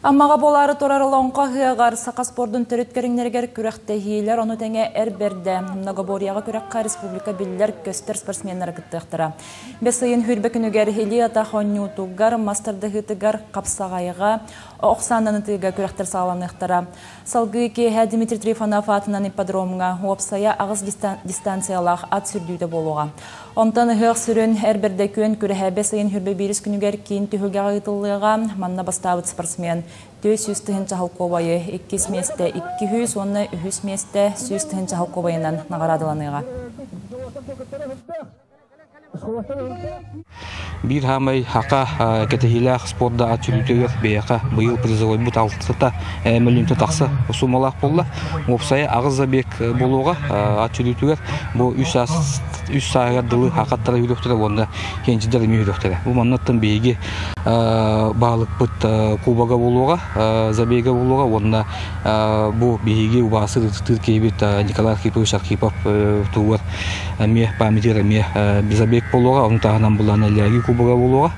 Аммаҕа буолаары турар Олоҥхо ыһыаҕар саха спордун төрүт көрүҥнэригэр күрэхтэһиилэр, ону тэҥэ эр бэрдэ многоборьеҕа күрэххэ республика биллэр-көстөр спортсменнара кыттыахтара. Бэс ыйын сүүрбэ күнүгэр илии-атах оонньуутугар, мас тардыһыытыгар, хапсаҕайга, ох саанан ытыыга күрэхтэр саҕаланыахтара. Салгыы киэһэ Дмитрий Трифонов аатынан ипподромҥа уопсайа аҕыс дистанциялаах ат сүрдүүтэ буолуоҕа. Онтон ыһыах сүрүн эр бэрдэ күөн күрэһэ бэс ыйын 21 күнүгэр киин түһүлгэҕэ ыытыллыаҕа. Манна бастаабыт спортсмен 400 тыһыынча холкуобайы, иккис миэстэ 200 уонна үһүс миэстэ 100 тыһыынча холкуобайынан наҕараадаланыаҕа. Биир хаамай хака кэтэһиилээх спорда ат сүлүүтүгэр бэйэхэ быйыл призовойбут алтыта мөлүнтэ тахса суммалаах буолла. Уопсайа аҕыс забег буолуоҕа ат сүлүүтүгэр бу үс үс сааһыгар дылы хакаттара үүрүөхтэрэ уонна кенчидер эмиэ үүрүөхтэрэ. Бу маннаттан биһиги баһылыкпыт кубога буолуоҕа, забега буолуоҕа уонна бу биһиги убаастыыр ытыктыыр киһибит Николай Архипович Архипов тугар эмиэ памятир эмиэ забег буолуоҕа, ону таһынан булан Ляги кубога буолуоҕа.